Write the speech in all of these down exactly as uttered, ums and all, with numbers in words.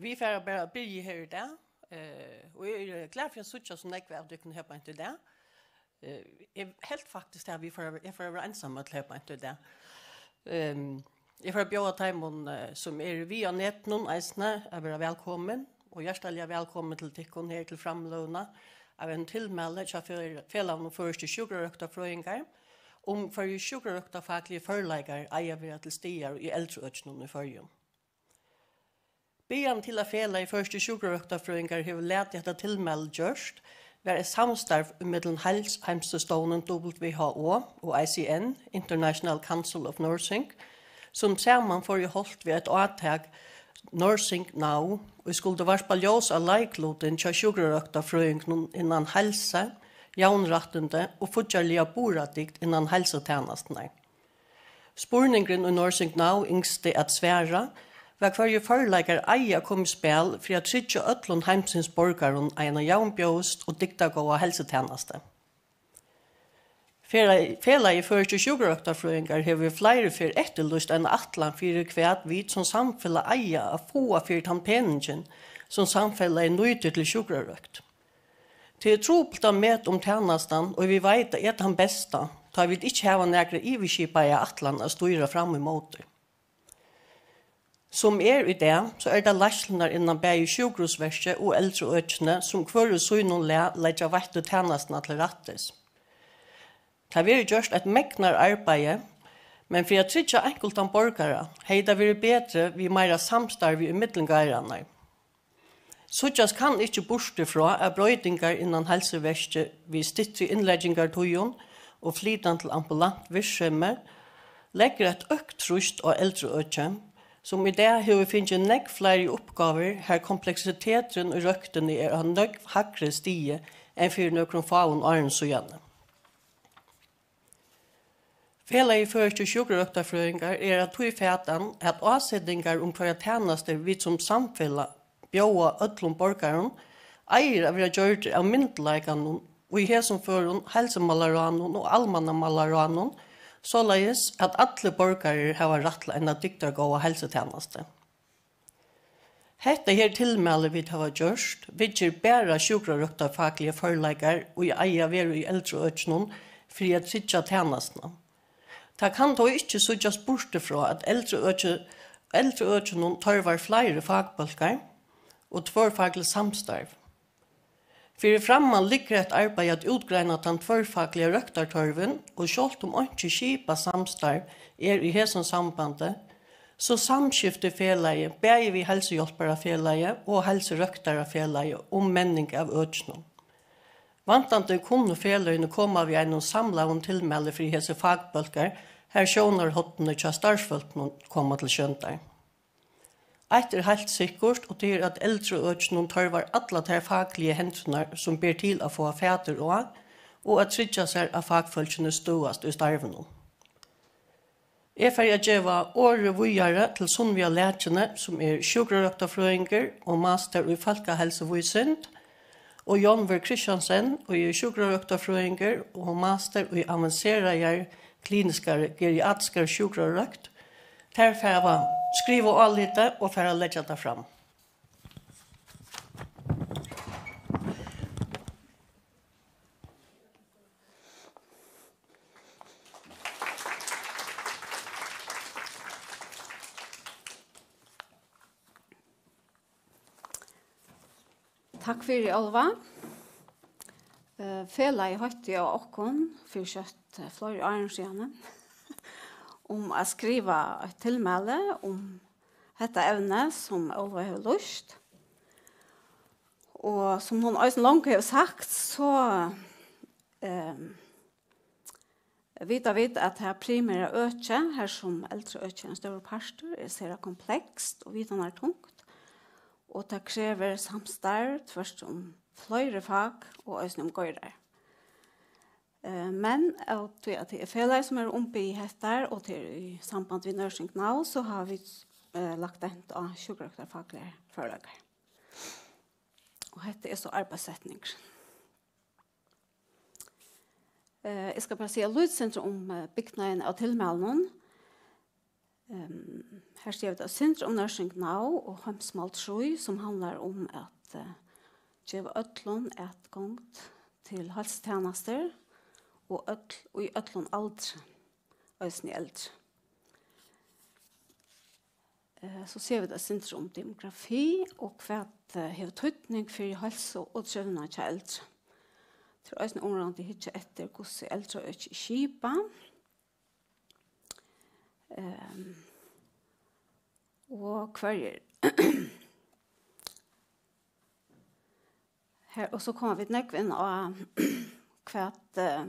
Vit fara bara at byrja her í dag, eh, og eg eri glað fyri at síggja so nógv av tykkum her beint í dag. Eh, eg helt faktiskt, at vit fóru, eg fór at vera einsamøll her beint í dag. Ehm, eg fór at bjóða teimum, eh, sum eru við á netinum eisini, at vera vælkomin, og hjartaliga vælkomin til tykkum her til framløguna av einum tilmæli hjá Fel-, Felagnum Føroyskir Sjúkrarøktarfrøðingar um, hvørjir sjúkrarøktarfakligi førleikar eiga at vera til staðar í eldraøkinum í Føroyum. Byrjan til, at Felagið Føroyskir Sjúkrarøktarfrøðingar hevur latið hetta tilmæli gjørt, var eitt samstarv ímillum Heils-, Heimsstovnin W H O og I C N, International Council of Nursing, sum saman fóru í holt við eitt átak, Nursing Now, ið skuldi varpa ljós á leiklutin hjá sjúkrarøktarfrøðingunum innan heilsa, javnrættindi og fíggjarliga burðardygd innan heilsutænasturnar. Spurningurin, ið Nursing Now ynskti at svara, var, hvørjir førleikar eiga at koma í spæl fyri at tryggja øllum heimsins borgarum eina javnbjóðis og dygdargóða heilsutænastu. Felag-, Felagið Føroyskir Sjúkrarøktarfrøðingar hevur fleiri ferð eftirlýst eina ætlan fyri, hvat vit sum samfelag eiga at fáa fyri tann peningin, sum samfelagið nýtir til sjúkrarøkt. Tað er trupult at meta, um tænastan, og vit veita, er tann besta, tá vit ikki hava nakra yvirskipaða ætlan at stýra fram ímóti. Sum er í dag, so er tað leiðslurnar innan bæði sjúkrahúsverkið og eldraøkini, sum hvør í sínum lag leggja veittu tænastuna til rættis. Tað verður gjørt eitt megnar arbeiði, men fyri at tryggja einkultan borgara hevði tað verið betri við meira samstarvi ímillum geirarnar. Síggjast kann ikki burtur frá, at broytingar innan heilsuverki við styttri innleggingartíðum og flytan til ambulant virksemi leggur eitt økt trýst á eldraøkið, sum í dag hevur fingið nógv fleiri uppgávur, har kompleksiteturin í røktini er á nógv hægri stigi enn fyri nøkrum fáum árum síðani. Felagið Føroyskir Sjúkrarøktarfrøðingar er av tí fatan, at ásetingar um, hvørjar tænastur vit sum samfelag bjóða øllum borgarum, eigur at vera gjørdir av myndugleikanum, í hesum førum Heilsumálaráðnum og Almannamálaráðnum, soleiðis at allir borgarar hava rætt til eina dygdargóða heilsutænastu. Hetta her tilmæli, vit hava gjørt, viðger bara sjúkrarøktarfakligar førleikar, ið eiga at vera í eldraøkinum fyri at tryggja tænastuna. Tað kann tó ikki síggjast burtur frá, at eldraøki-, eldraøkinum tørvar fleiri fakbólkar og tvørfakligt samstarv. Fyri framman liggur eitt arbeiði at útgreina tann tvørfakliga røktartørvin, og sjálvt um einki skipað samstarv er í hesum sambandi, so samskiftir felagið bæði við Heilsuhjálparafelagið og Heilsurøktarafelagið um menning av økinum. Væntandi kunnu feløgini koma við einum samlaðum tilmæli fyri hesi fakbólkar, har sjónarhornini hjá starvsfólkunum koma til sjóndar. Eitt er heilt sikkurt, og tað er, at eldraøkinum tørvar allar tær fakligu hendurnar, sum ber til at fáa fatur á, og at tryggja sær, at fakfólkini støðast í starvinum. Eg fari at geva orðið víðari til Sunnviga Lakjene, sum er sjúkrarøktarfrøðingur og master í fólkaheilsuvísind, og Jón V. Christiansen, ið er sjúkrarøktarfrøðingur og master í avanseraðari kliniskari geriatriskari sjúkrarøkt. Tær fara at skriva álitið og fara at leggja tað fram. Takk fyri, Óluva. Eh, felagið hótti á okkum fyri skjótt, eh, fleiri árum síðani um at skriva eitt tilmæli um hetta evnið, sum Óluva hevur lýst. Og sum hon eisini longu hevur sagt, so, ehm, vita vit, at tað primera økið, har sum eldraøkið er ein stórur partur, er sera komplekst og vitanartungt, og tað krevur samstarv tvørtur um fleiri fak og eisini um geirar. Eh, men av tí at tað er felagið, sum er umbiðið hettar, og tað er í samband við Nursing Now, so hava vit, eh, lagt dent á sjúkrarøktarfakligar førleikar. Og hetta er so arbeiðssetningurin. Eh, eg skal bara siga lítið sindur um, eh, bygnaðin av tilmælinum. Ehm, her siga vit eitt sindur um Nursing Now og heimsmál trý, sum handlar um at, eh, geva øllum atgongd til heilsutænastur og øll, í øllum aldri, eisini eldri. Eh, so siga vit eitt sindur um demografi og hvat, eh, hevur týdning fyri heilsu og trivnað hjá eldri. Tað er eisini umráðandi at hyggja eftir, hvussu eldraøki er skipað. Ehm, og hvørjir her, og so koma vit nógv inn á, hvat, eh,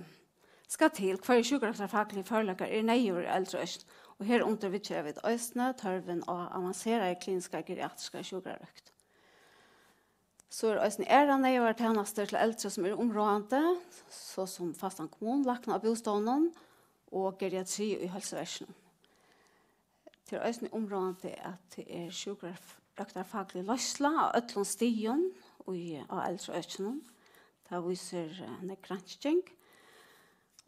skal til, hvørjir sjúkrarøktarfakligir førleikar eru neyðugir í eldraøkinum, og her undir viðgera vit eisini tørvin á avanseraði kliniskari geriatriskari sjúkrarøkt. So eru eisini aðrar neyðugar tænastur til eldri, sum eru umráðandi, so sum fastan kommunulækna á bústovnum og geriatri í heilsuverkinum. Tað er eisini umráðandi, at tað er sjúkrarøktarfaklig leiðsla á øllum stigum í, á eldraøkinum. Tað vísir, eh, nógv gransking.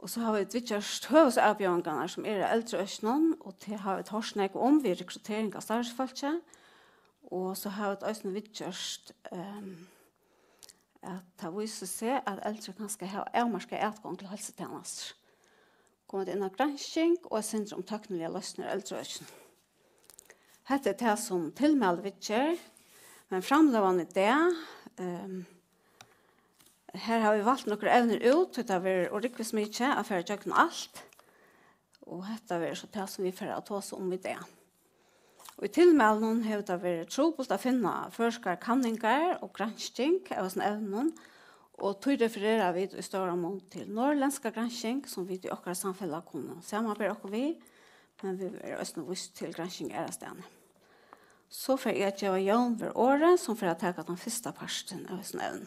Og so hava vit viðgjørt høvuðsavbjóðingarnar, sum eru á eldraøkinum, og tað hava vit hoyrt nógv um við rekruttering av starvsfólki. Og so hava vit eisini viðgjørt, ehm, at tað vísir seg, at eldri kanska hava avmarkaða atgongd til heilsutænastur. Koma vit inn á gransking og eitt sindur um tøkniligar loysnir í eldraøkinum. Hetta er tað, sum tilmælið viðger, men framløgan í dag, ehm, her hava vit valt nøkur evnir út, tí tað verður órúgvist mikið at fara ígjøgnum alt, og hetta verður so tað, sum vit fara at tosa um í dag. Og í tilmælinum hevur tað verið trupult at finna føroyskar kanningar og gransking av hesum evnum, og tí referera vit í stóran mun til norðurlendska gransking, sum vit í okkara samfelag kunnu samanbera okkum við, men vit verða eisini víst til gransking aðrastaðni. So fari eg at geva Jón Vær orðið, sum fer at taka tann fyrsta partin av hesum evnum.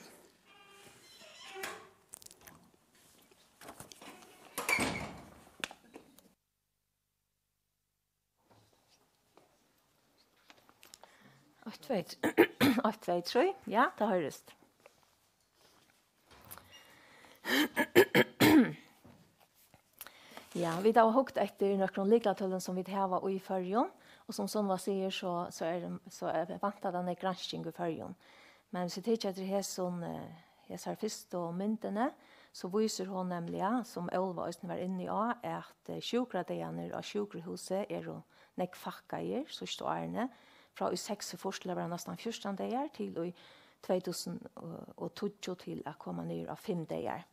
Eitt, tvey, tr-, eitt, tvey, trý. Ja, tað hoyrist. Ja, vit hava hugt eftir nøkrum lyklatølum, sum vit hava í Føroyum, og sum Sunniva sigur, so, so er, so er, vantar tað nógv gransking í Føroyum. Men viss vit hyggja eftir hesum, eh, hesar fyrstu myndini, so vísir hon nemliga, sum Óluva eisini var inni á, at, eh, sjúkradagarnir á sjúkrahúsi eru nógv fækkaðir síðstu árini, frá í seksogfýrs til at vera næstan fjúrtan dagar, til í tvey túsund og tíggju til at koma niður á fimm dagar.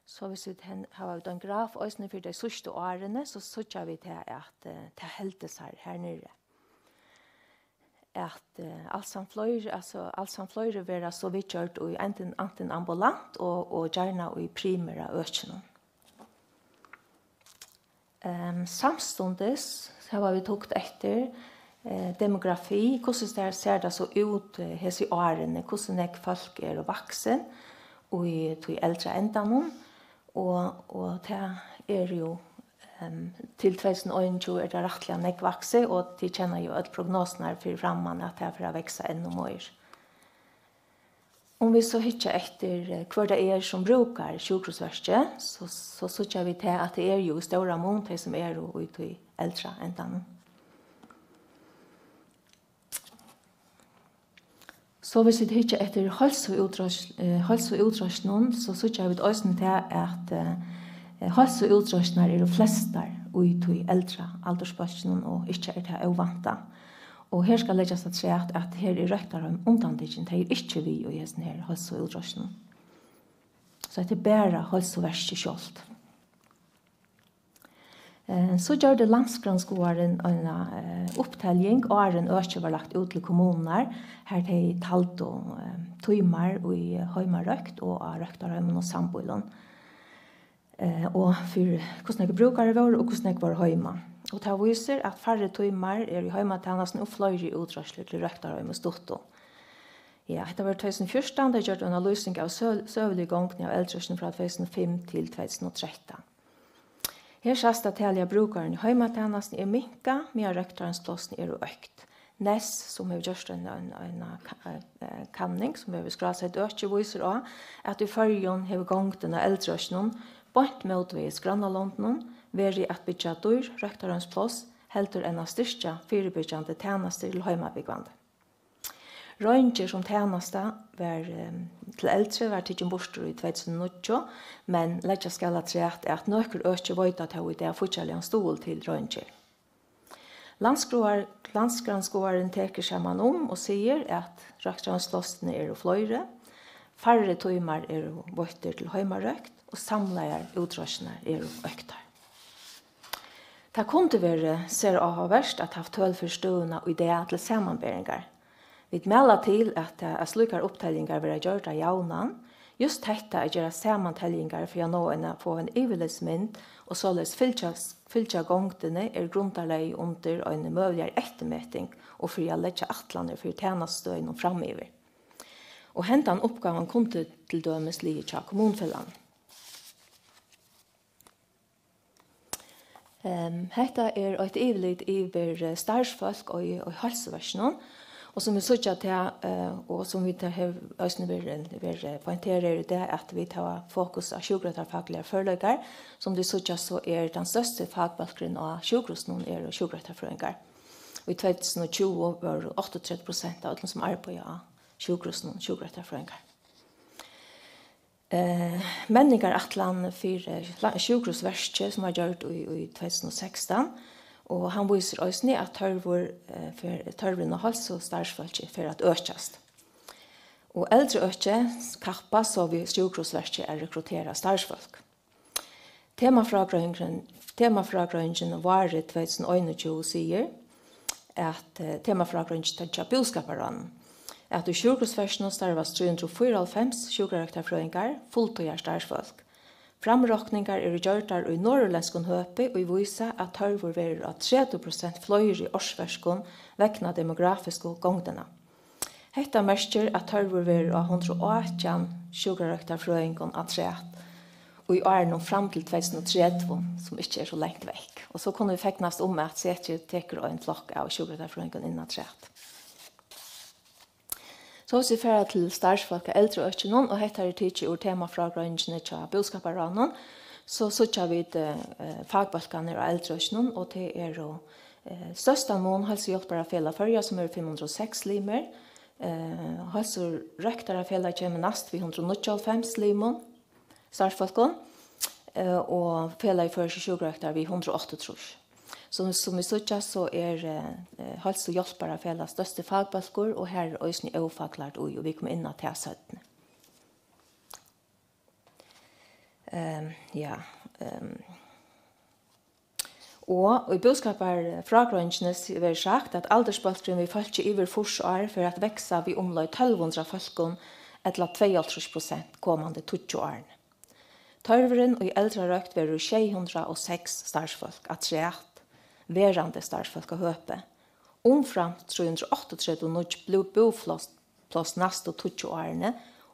So viss vit hen-, hava vit ein graf eisini fyri tey síðstu árini, so síggja vit her, at, eh, tað heldur sær her niðri. At, eh, alsamt fleiri, altso, alsamt fleiri verða so viðgjørd í antin, antin ambulant og, og gjarna í primera økinum. Ehm, samstundis hava vit hugt eftir, eh, demografi, hvussu sær, sær tað so út, eh, hesi árini, hvussu nógv fólk eru vaksin í tí eldra endanum, og, og tað er jú, ehm, til tvey túsund og einogtjúgu er tað rættiliga nógv vaksið, og tit kenna jú øll prognosurnar fyri framman, at tað fer at vaksa enn meir. Um vit so hyggja eftir, eh, hvør tað er, sum brúkar sjúkrahúsverkið, so, so síggja vit tað, at tað er jú í stóran mun tey, sum eru í tí eldra endanum. So viss vit hyggja eftir heilsuútreiðs-, eh, heilsuútreiðslunum, so síggja vit eisini tað, at, eh, heilsuútreiðslurnar eru flestar í tí eldra aldursbólkinum og ikki er tað óvæntað. Og her skal leggjast afturat, at her er røktarheim undantikin, tey eru ikki við í hesum her heilsuútreiðslunum. So hetta er bara heilsuverkið sjálvt. Eh, so gjørdi landsgrannskoðarin eina, eh, uppteljing, áðrenn økið var lagt út til kommunurnar, har tey taldu, eh, tímar í heimarøkt og á røktarheimum og sambýlum. Eh, og fyri hvussu nógvir brúkarar vóru og hvussu nógv vóru heima. Og tað vísir, at færri tímar eru í heimatænastuni og fleiri útreiðslur til røktarheim í stuttum. Ja, hetta var tvey túsund og fjúrtan, tey gjørdu eina lýsing av sø-, søguligu gongdini av eldraøkinum frá tvey túsund og fimm til tvey túsund og trettan. Her sæst, at talið av brúkarum í heimatænastuni er minkað, meðan røktarheimsplássini eru økt. Ness, sum hevur gjørt ein, ein, ein ka-, eh, kanning, sum hevur skrásett økið, vísir á, at í Føroyum hevur gongdin av eldraøkinum, beint mótvegis grannalondunum, verið at byggja dýr røktarheimspláss, heldur enn at styrkja fyribyrgjandi tænastur til heimabúgvandi. Reingerð sum tænasta var, eh, til eldri var tikin burtur í tvey túsund og níggju, men leggja skal afturat, at nøkur øki veita tó í dag fíggjarligan stuðul til reingerð. Landsgrannskoðar-, Landsgrannskoðarin tekur saman um og sigur, at røktararnir eru fleiri, færri tímar eru veittir til heimarøkt og samlaðar útreiðslurnar eru øktar. Tað kundi verið sera áhugavert at havt tøl fyri støðuna í dag til samanberingar. Vit mæla til, at, at slíkar uppteljingar verða gjørdar javnan. Júst hetta at gera samantellingar fyri at náa eina, fáa eina yvirlitsmynd og soleiðis fylgja, fylgja gongdini er grundarlagið undir eini møguligari eftirmeting og fyri at leggja ætlanir fyri tænastustøðinum framyvir. Og hendan uppgávan kundi til dømis ligið hjá kommunufelagnum. Ehm, hetta er eitt yvirlit yvir, eh, starvsfólk í, í heilsuverkinum, og sum vit síggja tað, eh, og sum vit hava eisini verið, verið poengterað í dag, at vit hava fokus á sjúkrarøktarfagligar førleikar. Sum vit síggja, so er tann størsti fakbólkurin á sjúkrahúsinum eru sjúkrarøktarfrøðingar. Og í tvey túsund og tjúgu vóru áttaogtretivu prosent av øllum, sum arbeiða á sjúkrahúsinum, sjúkrarøktarfrøðingar. Eh, menningarætlan fyri la-, sjúkrahúsverkið, sum var gjørd í, í tvey túsund og sekstan, og hann vísir eisini, at tørvur, eh, fer, tørvurin á heilsustarvsfólki fer at økjast. Og eldri øki kappa so við sjúkrahúsverkið at rekruttera starvsfólk. Temafrágreiðingin, temafrágreiðingin várið tvey túsund og einogtjúgu sigur, at, eh, temafrágreiðingin hjá Búskaparráðnum, at í sjúkrahúsverkinum starvast trý hundrað og fýraoghálvfems sjúkrarøktarfrøðingar, fulltíðar starvsfólk. Framrokningar eru gjørdar í norðurlendskum høpi, ið vísa, at tørvur verður á tretivu prosent fleiri ársverkum vegna demografisku gongdina. Hetta merkir, at tørvur verður á hundrað og átjan sjúkrarøktarfrøðingum afturat í árunum fram til tvey túsund og tretivu, sum ikki er so langt vekk. Og so kunnu vit fegnast um, at setrið tekur ein flokk av sjúkrarøktarfrøðingum inn afturat. So, hvis vit fara til starvsfólk á eldri økinum, og hetta er tikið úr temafrágreiðingini hjá Búskaparráðnum, so síggja vit, eh, fakbólkarnar á eldri økinum, og tað eru, eh, størstan mun Heilsuhjálparafelag Føroya, sum eru fimm hundrað og seks limir, eh, Heilsurøktarafelag kemur næst við hundrað og níggjuoghálvfems limum, starvsfólkum, eh, og Felagið Føroyskir Sjúkrarøktarar við hundrað og áttaogtrýss. So, sum vit síggja, so er, eh, Heilsuhjálparafelag størsti fakbólkur, og har er eisini ófaklært í, og vit koma inn á tað seinni. Ehm, ja, ehm. Og í búskaparfrágreiðingini si-, verður sagt, at aldursbólkurin við fólki yvir fýrs ár fer at vaksa við umleið tólv hundrað fólkum, ella tveyoghálvtrýss prosent, komandi tíggju árini. Tørvurin í eldrarøkt verður sjey hundrað og seks starvsfólk afturat, verandi starvsfólk á høpi, umframt trý hundrað og áttaogtretivu nýggj blú-, búpláss, pláss næstu tíggju árini,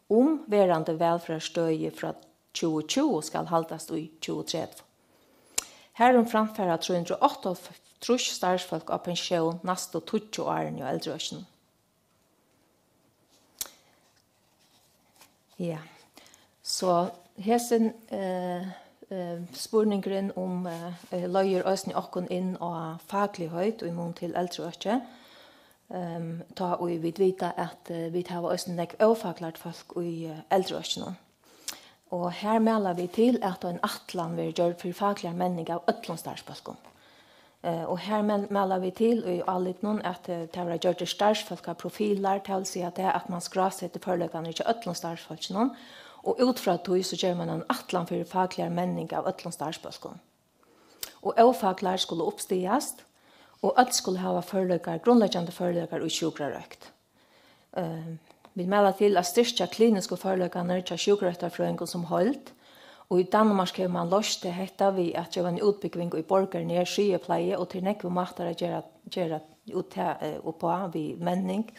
um verandi vælferðarstøði frá tjúgu tjúgu skal haldast í tjúgu tretivu. Harumframt fara trý hundrað og áttaoghálvtrýss starvsfólk á pensjón næstu tíggju árini á eldraøkinum. Ja, so hesin, eh, eh, spurningurin um, eh, eh, leiðir eisini okkum inn á fakligheit í mun til eldri øki. Ehm, tá ið vit vita, at, eh, vit hava eisini nógv ófaklært fólk í, eh, eldri økinum. Og her mæla vit til, at ein ætlan verður gjørd fyri fakligari menning av øllum starvsbólkum. Eh, og her men-, mæla vit til í álitinum, at, eh, tað verða gjørdir starvsfólkaprofilar, tað vil siga tað, at mann skrásetir førleikarnar hjá øllum starvsfólkinum, og út frá tí, so ger mann ein ætlan fyri fakligari menning av øllum starvsbólkum. Og ófaklærd skulu uppstigast, og øll skulu hava førleikar, grundleggjandi førleikar í sjúkrarøkt. Eh, vit mæla til at styrkja klinisku førleikarnar hjá sjúkrarøktarfrøðingum sum heild, og í Danmark hevur mann loyst hetta við at geva eina útbúgving í borgarnær sygepleie, og tað eru nógvir mátar at gera, gera út ta-, eh, uppá við menning,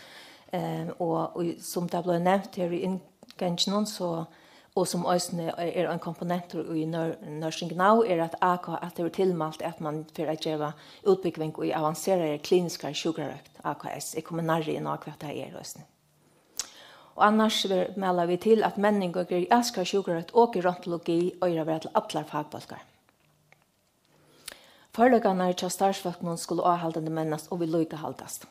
eh, og, og í, sum tað bleiv nevnt her í innganginum, so, og sum eisini er ein komponentur í Nør-, Nursing Now, er at A K S hevur tilmælt, at mann fer at geva útbúgving í avanseraðari kliniskari sjúkrarøkt, A K S. Eg komi nærri inn á, hvat tað er eisini. Og annars ver-, mæla vit til, at menning og geriatrisk sjúkrarøkt og gerontologi eigur at vera til allar fakbólkar. Førleikarnar hjá starvsfólkunum skulu áhaldandi mennast og viðlíkahaldast.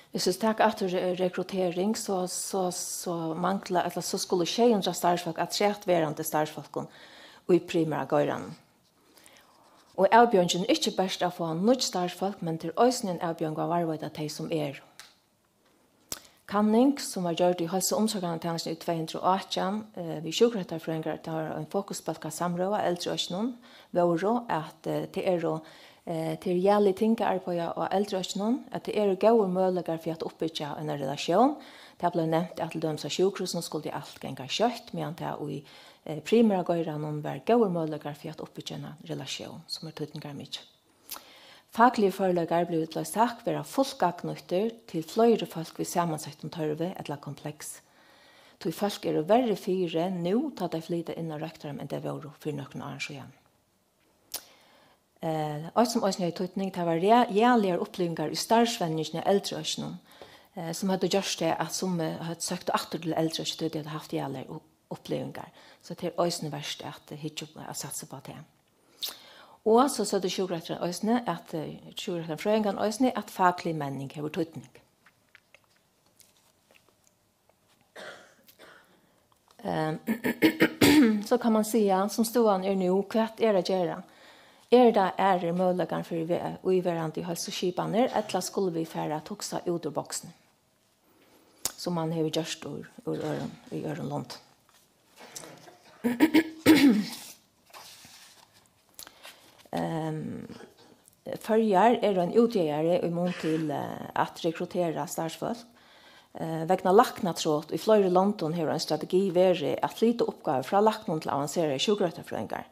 Hvis vit taka aftur re-, rekruttering, so, so, so mangla, ella so skulu sjey hundrað starvsfólk afturat verandi starvsfólkum í primæra geiranum. Og avbjóðingin er ikki bert at fáa nýggj starvsfólk, men tað er eisini ein avbjóðing at varðveita tey, sum eru. Kanning, sum var gjørd í heilsu- og umsorgartænastuni í tvey hundrað og átjan, eh, við sjúkrarøktarfrøðingar, tað var ein fokusbólkasamrøða á eldri økinum, vóru, at, eh, tað eru, eh, tað er jævlig ting at arbeiða á eldri økinum, at tað eru góðir møguleikar fyri at uppbyggja eina relatión. Tað bleiv nevnt, at til dømis á sjúkrahúsinum skuldi alt ganga skjótt, meðan tað í, eh, primæra geiranum var góðir møguleikar fyri at uppbyggja eina relatión, sum er týdningarmikil. Fakligir førleikar blivu til eitt sagt vera fult gagnnýttir til fleiri fólk við samansettum tørvi ella kompleks, tí fólk eru verri fyri nú, tá tey flyta inn á røktarum, enn tey vóru fyri nøkrum árum síðan. Eh, eitt, sum eisini hevði týdning, tað var rea-, jaligar upplivingar í starvsvenjingini á eldri økinum, eh, sum høvdu gjørt tað, at summi høvdu søkt aftur til eldri øki, tí tey høvdu havt jaligar u-, upplivingar. So tað er eisini vert at hyggja upp, at satsa upp á tað. Og so søgdu sjúkrarøktarin eisini, at, eh, sjúkrarøktarfrøðingarnir eisini, at faklig menning hevur týdning. Ehm, so kann man siga, sum støðan er nú, hvat er at gera? Eru tað aðrir møguleikar fyri ve-, íverandi heilsuskipanir, ella skulu vit fara at hugsa út úr boksini, sum man hevur gjørt úr, úr øðrum, í øðrum londum? Ehm, Føroyar eru ein útjagari í mun til, eh, at rekruttera starvsfólk. Eh, vegna læknatrot í fleiri londum hevur ein strategi verið at flyta uppgávur frá læknum til avanseraðar sjúkrarøktarfrøðingar.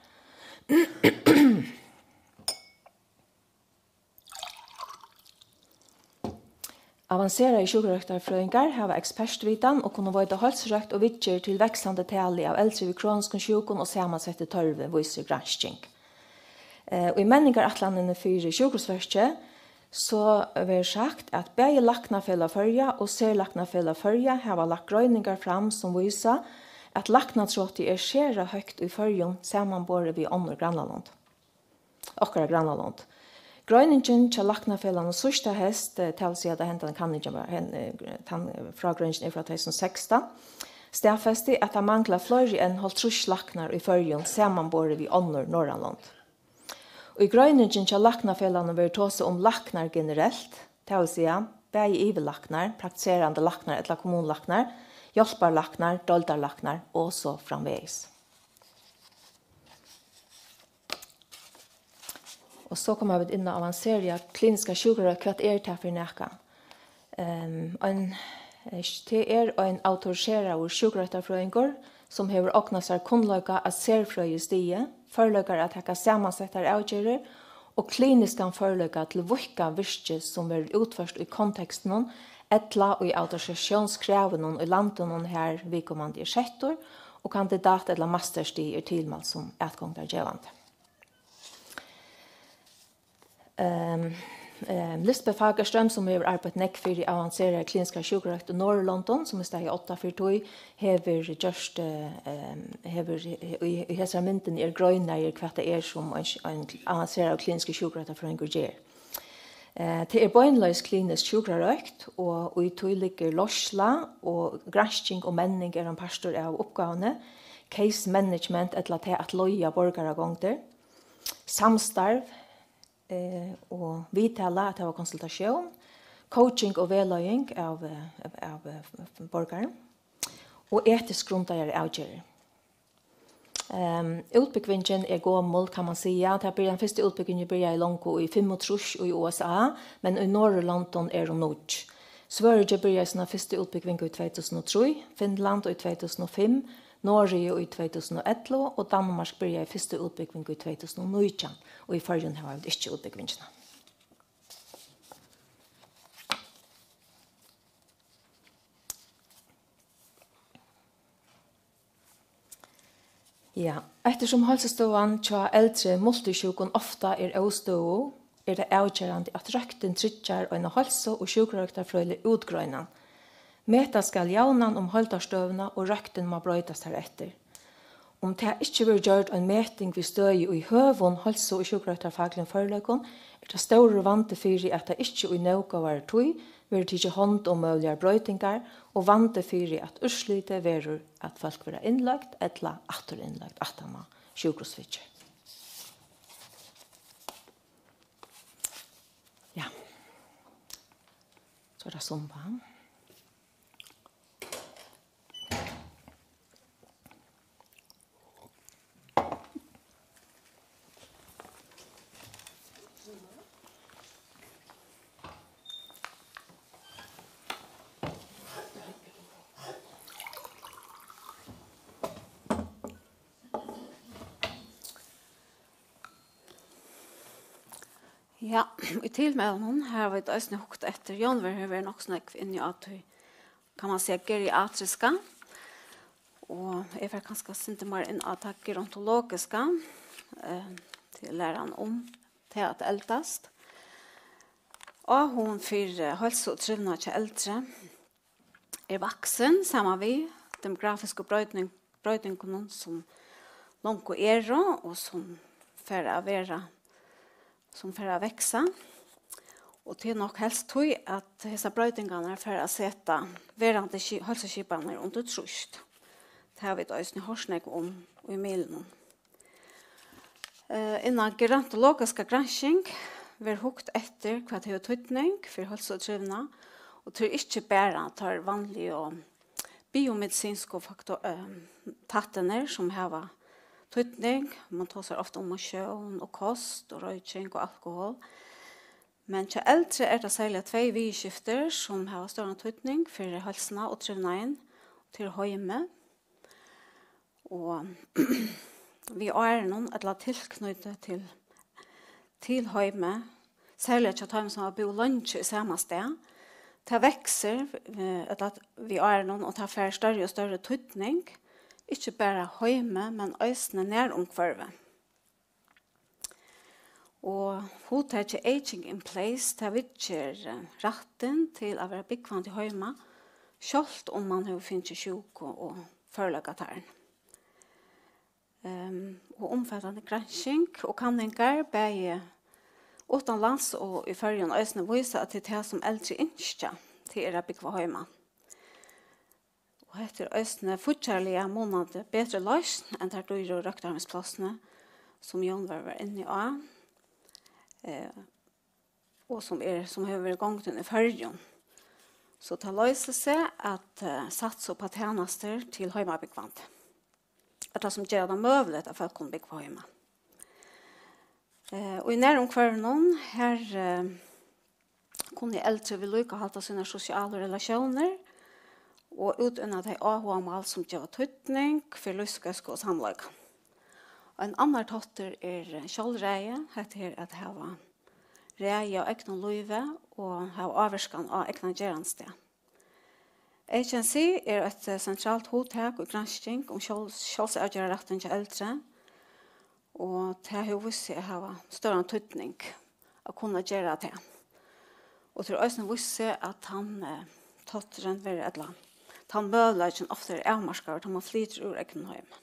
Avanseraðir sjúkrarøktarfrøðingar hava ekspertvitan og kunnu veita heilsurøkt og viðgerð til vaksandi tali av eldri við kroniskum sjúkum og samansetti tørvi, vísir gransking. Eh, í menningarætlanini fyri sjúkrahúsfólki, so verður sagt, at bæði Læknafelag Føroya og Serlæknafelag Føroya hava lagt greiningar fram, sum vísa, at læknatrotið er sera høgt í Føroyum samanborið við onnur grannalond. Okkara grannalond. Greiningin hjá Læknafelagnum síðsta heyst, eh, tað vil siga, tá hendan kanningin var, hen-, eh, tann, eh, frágreiðingin er frá tvey túsund og sekstan, staðfesti, at tað manglar fleiri enn hálvtrýss læknar í Føroyum samanborið við onnur norðanlond. Í greiningin hjá Læknafelagnum verður tosað um læknar generelt, tað vil siga, bæði yvirlæknar, praktiserandi læknar ella kommunulæknar, hjálparlæknar, deildarlæknar og so framvegis. Og so koma vit inn á avanseraða kliniska sjúkrarøkt. Hvat er tað fyri nakað? Ehm, ein, eh, tað er ein autoriseraður sjúkrarøktarfrøðingur, sum hevur ognað sær kunnleika á serfrøðistigi, førleikar at taka samansettar avgerðir og kliniskan førleika til víðka virki, sum verður útført í kontekstinum ella í autorisatiónskrævinum í landinum, har viðkomandi er settur, og kandidat- ella masterstig er tilmælt sum atgondargevandi. Ehm, ehm, Lisbeth Fagerström, sum hevur arbeitt nógv fyri avanseraða kliniska sjúkrarøkt í Norðurlondum, sum er staðið í odda fyri tí, hevur gjørt, eh, ehm, hevur í, í hesari myndini er greinar, hvat tað er, sum ein, ein avanseraður kliniskur sjúkrarøktarfrøðingur ger. Eh, tað er beinleiðis klinisk sjúkrarøkt, og í tí liggur leiðsla, og gransking og menning er ein partur av uppgávuni. Case management, ella tað at leiða borgaragongdir. Samstarv, eh, og viðtala, at hava konsultatión. Coaching og vegleiðing av, eh, av, av, eh, borgarum. Og etiskt grundaðar avgerðir. Ehm, útbúgvingin er gomul, kann man siga. Tað byrjar, fyrsta útbúgvingin byrjaði longu í fimmogtrýss í U S A, men í Norðurlondum er hon nýggj. Svøríki byrjaði sína fyrstu útbúgving í tvey túsund og trý, Finnland í tvey túsund og fimm, Noregi í tvey túsund og ellivu og Danmark byrjaði fyrstu útbúgving í tvey túsund og nítjan, og í Føroyum hava vit ikki útbúgvingina. Ja, eftirsum heilsustøðan hjá eldri multisjúkum ofta er óstøðug, er tað avgerandi, at røktin tryggjar eina heilsu- og sjúkrarøktarfrøðiliga útgreinan. Meta skal javnan um heildarstøðuna, og røktin má broytast hareftir. Um tað ikki verður gjørd ein meting við støði í høgum heilsu- og sjúkrarøktarfakligum førleikum, er tað stórur vandi fyri, at tað ikki í nóg góðari tíð verður tikið hond um møguligar broytingar, og vandi fyri, at úrslitið verður, at fólk verða innløgd ella aftur innløgd aftan á sjúkrahúsviðgerð. Ja. So er tað Sumba. Ja, í tilmælunum hava vit eisini hugt eftir, Jón hevur verið nokk so nógv inni á tí, kann man siga, geriatriska. Og eg fari kanska eitt sindur meira inn á tað gerontologiska, eh, til læran um tað at eldast. Áhugin fyri heilsu og trivnað hjá eldri er vaksin saman við demografisku broyting-, broytingunum, sum longu eru og sum fara at vera, sum fara at vaksa. Og tað er nokk helst tí, at hesar broytingarnar fara at seta verandi ski-, heilsuskipanir undir trýst. Tað hava vit eisini hoyrt nógv um í miðlunum. Eh, innan gerontologiska gransking verður hugt eftir, hvat hevur týdning fyri heilsu og trivnað, og tað er ikki bara teir vanligu biomedisinsku faktor-, eh, tættirnir, sum hava týdning. Man tosar ofta um mosjón og kost og royking og alkohol. Men hjá eldri er tað serliga tvey viðurskiftir, sum hava stóran týdning fyri heilsuna og trivnaðin. Tað er heimið, og við árunum, ella tilknýti til, til heimið, serliga hjá teimum, sum hava búð leingi í sama stað. Tað veksur, eh, ella við árunum, og tað fær størri og størri týdning, ikki bara heimið, men eisini nærumhvørvið. Og hugtakið aging in place, tað viðger, eh, rættin til at vera búgvandi heima, sjálvt um mann hevur fingið sjúku og førleikar teirra. Ehm, og umfatandi gransking og kanningar, bæði uttanlands og í Føroyum, eisini vísa, at tað er tað, sum eldri ynskja, tað er at búgva heima. Og hetta er eisini fíggjarliga munandi betri loysn enn tær dýru røktarheimsplássini, sum Jón var, var inni á, eh, og sum er, sum hevur verið í gongd í Føroyum. So tað loysir seg at, eh, satsa upp á tænastur til heimabúgvandi, ella sum gera tað møguligt, at fólk kunnu búgva heima. Eh, og í nærumhvørvinum, her, eh, kunnu eldri viðlíkahalda sínar sosialu relatiónir og útinna tey áhugamál, sum geva týdning fyri lívsgóðsku og samleikan. Ein annar táttur er sjálvræði, hetta her at hava ræði á egnum lívi og hava ávirkan á egnan gerandisdag. Agency er eitt, eh, sentralt hugtak í gransking um sjálvs-, sjálvsavgerðarrættin hjá eldri, og tað hevur víst seg at hava stóran týdning at kunna gera tað. Og tað hevur eisini víst seg, at tann, eh, tátturin verður, ella tann møguleikin, ofta er avmarkaður, tá man flytur úr egnum heimi.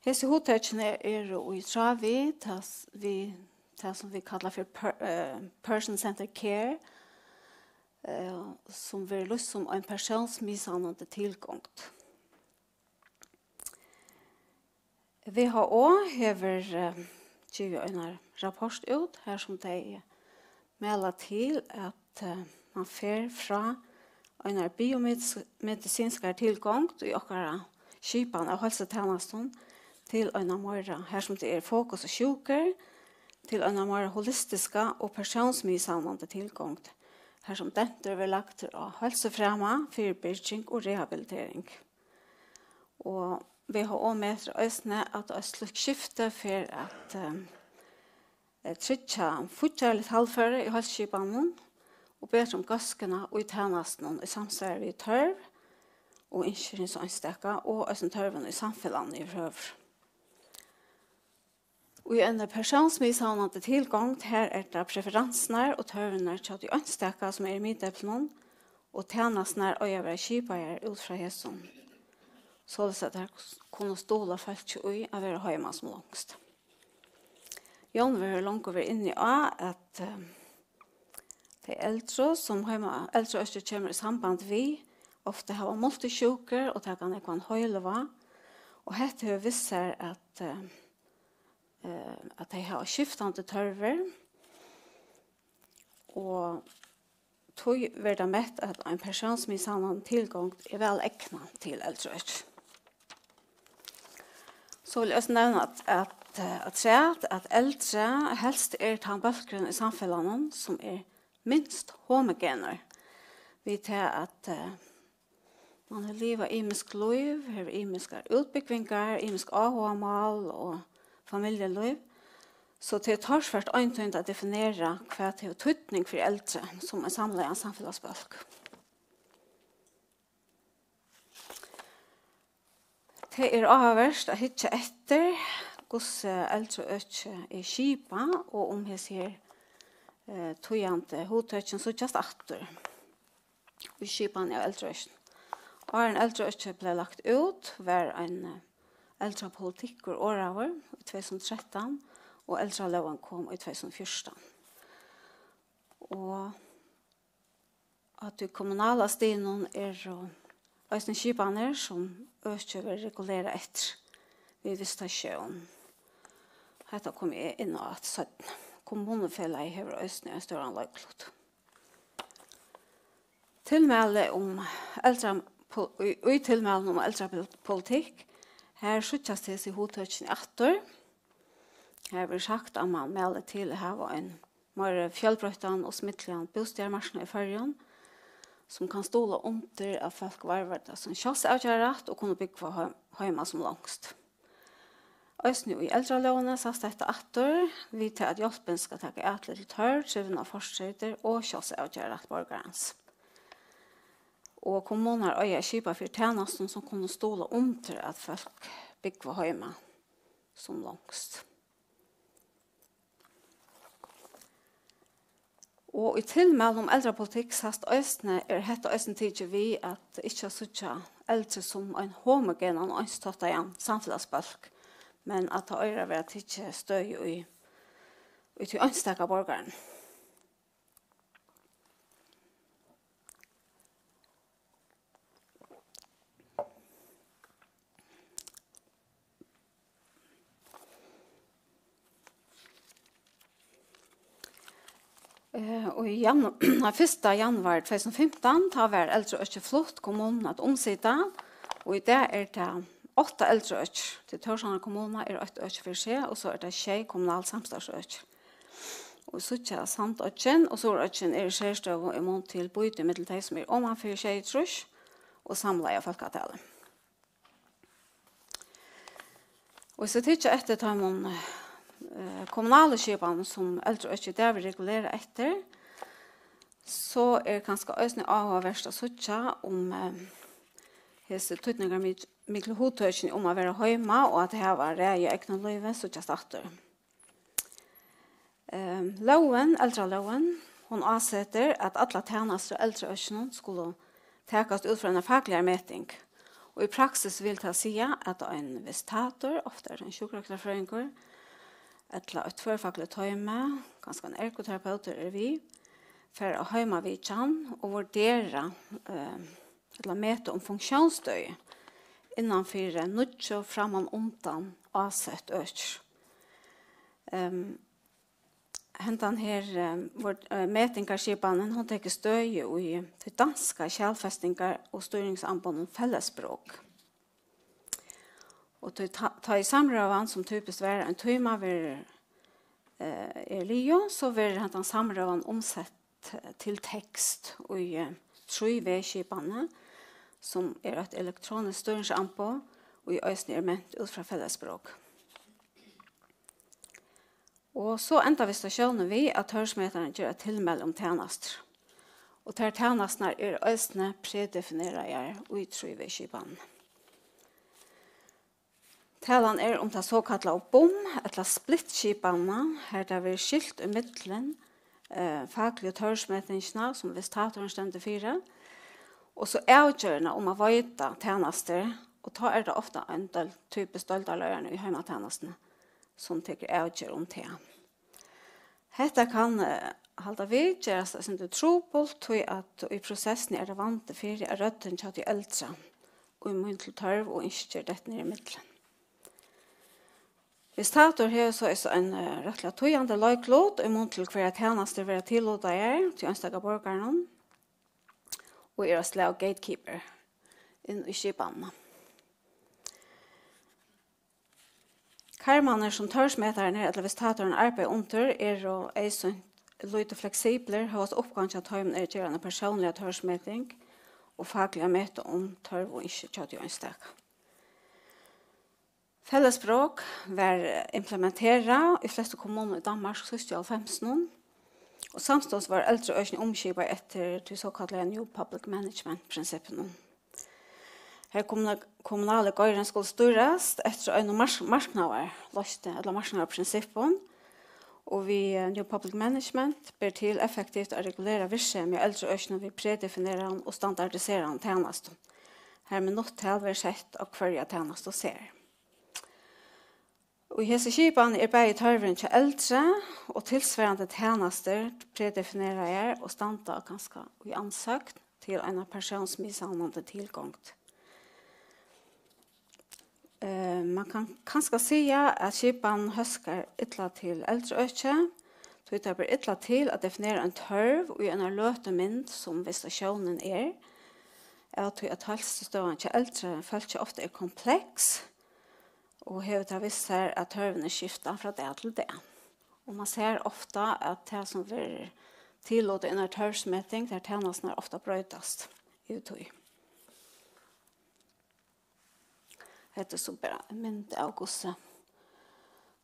Hesi hugtøkini eru í tráð við tað s-, við tað, sum vit kalla fyri per-, eh, person-centered care, eh, sum verður lýst sum ein persónsmiðsavnandi tilgongd. W H O hevur, eh, givið eina rapport út, har sum tey mæla til, at, eh, man fer frá einari biomedis-, medisinskari tilgongd í okkara skipan av heilsutænastum til eina meira, har sum tað er fokus á sjúkur, til eina meira holistiska og persónsmiðsavnandi tilgongd, har sum dentur verður lagdur á heilsuframa, fyribyrging og rehabilitering. Og W H O metir eisini, at eitt slíkt skifti fer at, eh, eh, tryggja fíggjarligt talføri í heilsuskipanum og betra um góðskuna í tænastunum í samsvari við tørv og ynskir hins einstaka og eisini tørvin í samfelagnum yvirhøvur. Í eini persónsmiðsavnandi tilgongd, har er tað preferansurnar og tørvirnar hjá tí einstaka, sum er í miðdeplinum, og tænasturnar eiga at vera skipaðar út frá hesum. soleiðis at tær kunnu stuðla fólki í at vera heima sum longst. Jón verður longu verið inni á, at, eh, tey eldru, sum heima, eldraøkið kemur í samband við, ofta hava multisjúkur og taka nógvan heilivág, og hetta hevur vist sær, at, eh, eh, at tey hava skiftandi tørvir, og tí verður tað mett, at ein persónsmiðsavnandi tilgongd er væl egnað til eldraøkið. So vil eg eisini nevna, at, at, eh, afturat, at eldri helst er tann bólkurin í samfelagnum, sum er minst homogenur, við tað at, eh, mann hevur livað ymisk lív, hevur ymiskar útbúgvingar, ymisk áhugamál og familjulív. So tað er torført eintydigt at definera, hvat hevur týdning fyri eldri sum ein samlaðan samfelagsbólk. Tað er áhugavert at hyggja eftir, hvussu eldraøkið er skipað, og um hesi her, eh, týðandi hugtøkini síggjast aftur í skipan av eldraøkinum. Áðrenn eldraøkið bleiv lagt út, var ein, eh, eldrapolitikkur orðaður í tvey túsund og trettan, og eldralógin kom í tvey túsund og fjúrtan. Og á tí kommunala stiginum eru eisini skipanir, sum økið verður regulerað eftir við visitasjón. Hetta komi eg inn á aftur seinni. Kommunufelagið hevur eisini ein stóran leiklut. Tilmæli um eldra-, po-, í, í tilmælinum um eldrapolitikk, har síggjast hesi hugtøkini aftur. Har verður sagt, at mann mælir til at hava ein meira fjølbroyttan og smidligan bústaðarmarknað í Føroyum, sum kann stuðla undir, at fólk varðveita sín sjálvsavgerðarrætt og kunnu búgva heim-, heima sum longst. Eisini í eldralógini sæst hetta aftur, við tað at hjálpin skal taka atlit til tørv, trivnað, fortreytir og sjálvsavgerðarrætt borgarans. Og kommunar eiga at skipa fyri tænastum, sum kunnu stuðla undir, at fólk búgva heima sum longst. Og í tilmælum um eldrapolitikk sæst eisini, er hetta eisini tikið við, at ikki at síggja eldri sum ein homogenan og einstáttaðan samfelagsbólk, men at tað eigur at vera tikið støði í, í tí einstaka borgaranum. Eh, og í janu-, fyrsta januar tvey túsund og fimtan, tá var eldraøkið flutt, kommununi at umsita, og í dag er tað átta eldraøkir. Til Tórshavnar kommuna er eitt øki fyri seg, og so er tað sjey kommunal samstarvsøki. Og síggja, Sandoyggin og Suðuroyggin eru í serstøðu í mun til býti millum tey, sum eru oman fyri sjeyogtrýss, og samlaða fólkatalið. Og so tykja eftir teimum, eh, kommunalu skipanum, sum eldraøkið í dag verður regulerað eftir, so er kanska eisini áhugavert at síggja, um, eh, hesi týdningarmik-, miklu hugtøkini um at vera heima og at hava ræði á egnum lívi síggjast aftur. Ehm, lógin, eldralógin, hon ásetir, at allar tænastur í eldraøkinum skulu takast út frá eini faklari meting. Og í praksis vil tað siga, at ein visitator, ofta er tað ein sjúkrarøktarfrøðingur, ella eitt tvørfakligt toymi, kanska ein ergoterapeut er við, fer á heimavitjan og vurderar, ehm, ella meta um funktiónsstøði innan fyri níggju frammanundan ásett økir. Ehm, hendan her, ehm, vurd-, eh, metingarskipanin, hon tekur støði í tí danska skjalfestingar- og stýringsamboðnum Fællesspråk. Og tí ta-, tá ið samrøðan, sum typiskt varar ein tíma, verður, eh, er liðug, so verður hendan samrøðan umsett til tekst í, eh, trý V-skipanini, sum er eitt elektroniskt stýringsamboð, ið eisini er ment út frá Fællesspråk. Og so endar visitatiónin við, at tørvsmetarin ger eitt tilmæli um tænastur. Og tær tænasturnar eru eisini predefineraðar í trý V-skipanini. Talan er um ta sokallaðu bum-, ella splittskipanina, har tað verður skilt ímillum, eh, fakligu tørvsmetingina, sum visitatorin stendur fyri, og so avgerðina um at veita tænastur Og tá er tað ofta ein deil-, typisk deildarleiðarin í heimatænastuni, sum tekur avgerð um tað. Hetta kann, eh, halda vit gerast eitt sindur trupult, tí at í prosessini er tað vandi fyri, at røddin hjá tí eldra í mun til tørv og ynskir dettur niður ímillum. Visitator hevur soleiðis ein, eh, rættiliga týðandi leiklut í mun til, hvørjar tænastur verða tillutaðar tí einstaka borgaranum, og er eitt slag gatekeeper inn í skipanina. Karmarnir, sum tørvsmetarin ella visitatorin arbeiðir undir, eru eyðsýnt lítið fleksiblir, hóast uppgávin hjá teimum er at gera eina persónliga tørvsmeting og fakliga meta um tørv og ynskir hjá tí einstaka. Fellessprok var implementerað í flestu kommunum í Danmark síðst í hálvfemsunum, og samstundis vórðu eldraøkini umskipað eftir tí sokallaða New Public Management-prinsippinum. Har kommuna-, kommunali geirin skuldi stýrast eftir einum mark-, marknaðarloysti ella marknaðarprinsippum, og við, eh, New Public Management ber til effektivt at regulera virksemi í eldraøkinum við predefineraðum og standardiseraðum tænastum, har minuttal verður sett á hvørja tænastu sær. Og í hesi skipan er bæði tørvurin hjá eldri og tilsvarandi tænastur predefineraðar og standa kanska í andsøgn til eina persónsmishandlandi tilgongd. Eh, man kann kanska siga, at skipanin hóskar illa til eldraøki, tí tað ber illa til at definera ein tørv í einari løtumynd, sum visitationin er, av tí at heilsustøðan hjá eldri fólki ofta er kompleks, og hevur tað við sær, at tørvurin skiftar frá dag til dag. Og man sær ofta, at tað, sum verður tillutað innan tørvsmeting, tær tænasturnar ofta broytast yvir tíð. Hetta er so bara ein mynd av, hvussu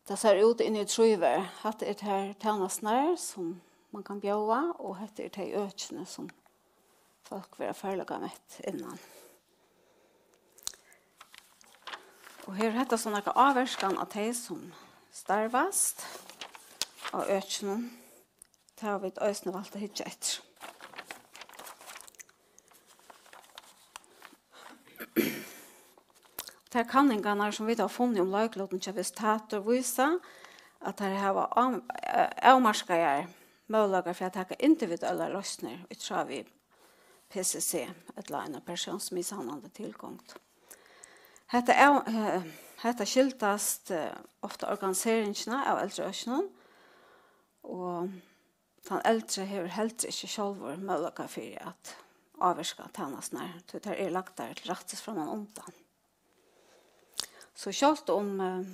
tað sær út inni í Tríver. Hatta er tær tænasturnar, sum man kann bjóða, og hetta er tey økini, sum fólk verða førleikamett innan. Og hevur hetta so nakra ávirkan á tey, sum starvast á økinum? Tað hava vit eisini valt at hyggja eftir. Tær kanningarnar, sum vit hava funnið um leiklutin hjá visitator, vísa, at tær hava av-, eh, avmarkaðar møguleikar fyri at taka individuellar loysnir í tráð við P C C, ella eina persónsmishandlandi tilgongd. Hetta av-, eh, hetta skyldast, eh, ofta organiseringina av eldraøkinum, og tann eldri hevur heldur ikki sjálvur møguleika fyri at ávirka tænasturnar, tí tær eru lagdar til rættis framman undan. So sjálvt um, eh,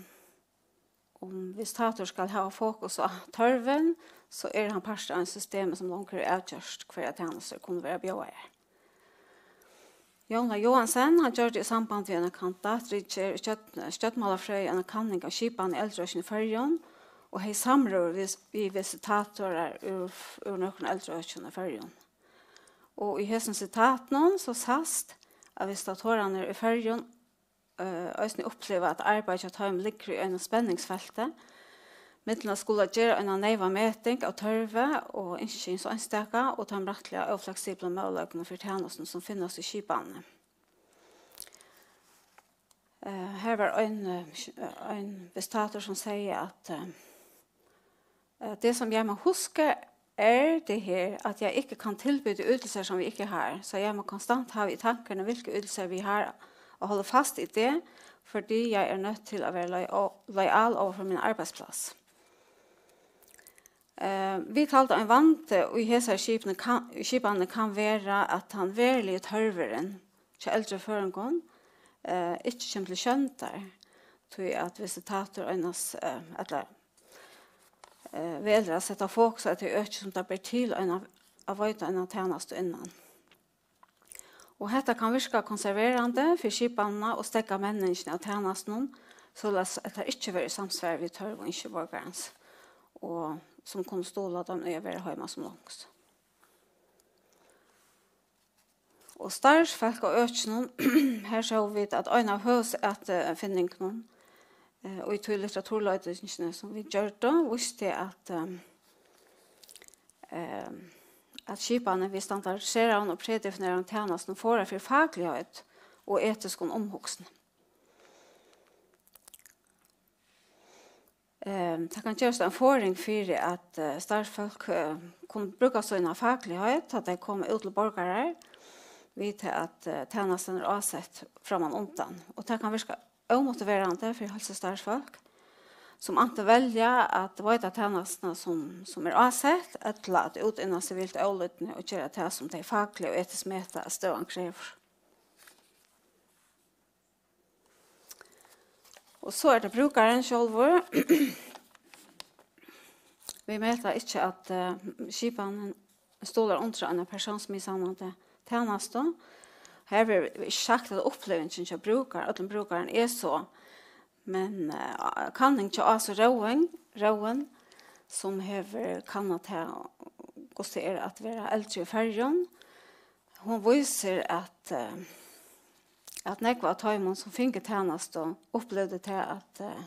um visitator skal hava fokus á tørvin, so er hann partur av einum systemi, sum longu hevur avgjørt, hvørjar tænastur kunnu verða bjóðaðar. Jóna Johansen, hann gjørdi í samband við eina kandidatritgerð í stjórn-, stjórnmálafrøði eina kanning av skipan í eldraøkinum í Føroyum, og hevði samrøður við, við visitatorar úr, úr nøkrum eldraøkjum í Føroyum. Og í hesum sitatinum so sæst, at visitatorarnir í Føroyum, eh, eisini uppliva, at arbeiðið hjá teimum liggur í einum spenningsfelti millum at skula gera eina neyva meting av tørvi og ynski hins einstaka og teimum rættiliga ófleksiblu møguleikunum fyri tænastum, sum finnast í skipanini. Eh, her var ein, eh, ein visitator, sum segði, at, eh, Eh, det som jeg må huske, er det her, at jeg ikke kan tilby de ydelser, som vi ikke har. Så jeg må konstant ha i tankerne, hvilke ydelser vi har, og holde fast i det, fordi jeg er nødt til at være loyal, loyal over for min arbejdsplads. Eh, vit halda, ein vandi í hesari skipuni kann, skipanini kann vera, at tann veruliga tørvurin hjá eldri føroyingum, eh, ikki kemur til sjóndar, tí at visitator einans, eh, ella eh, velur at seta fokus á tey øki, sum tað ber til eina, at veita eina tænastu innan. Og hetta kann virka konserverandi fyri skipanina og steðga menningini av tænastunum, soleiðis at tær ikki verða í samsvari við tørv og ynski borgarans, og sum kunnu stuðla teimum í at vera heima sum longst. Og starvsfólk á økinum, her sóu vit, at ein av høvuðsatfinningunum, eh, í tí litteraturleitingini, sum vit gjørdu, vísti, at, eh, eh, at skipanin við standardiseraðum og predefineraðum tænastum forðar fyri fakligheit og etiskum umhugsni. Ehm, tað kann gerast ein forðing fyri, at, eh, starvsfólk, eh, kunnu brúka sína fakligheit, tá tey koma út til borgarar, við tað, at, eh, tænastan er ásett frammanundan. Og tað kann virka ómotiverandi fyri heilsustarvsfólk, sum antin velja at veita tænastuna, sum, sum er ásett, ella at útinna seg vilt ólýdni og gera tað, sum tey fakliga og etiskt meta, at støðan krevur. Og so er tað brúkarin sjálvur. Vit meta ikki, at, eh, skipanin stuðlar undir eina persónsmiðsavnandi tænastu. Her verður ikki sagt, at upplivingin hjá brúkar-, øllum brúkarum er so, men, eh, kanning hjá Ásu Róin, Róin, sum hevur kannað tað, hvussu tað er at vera eldri í Føroyum, hon vísir, at, eh, at nógv av teimum, sum fingu tænastu, upplivdu tað, at, eh,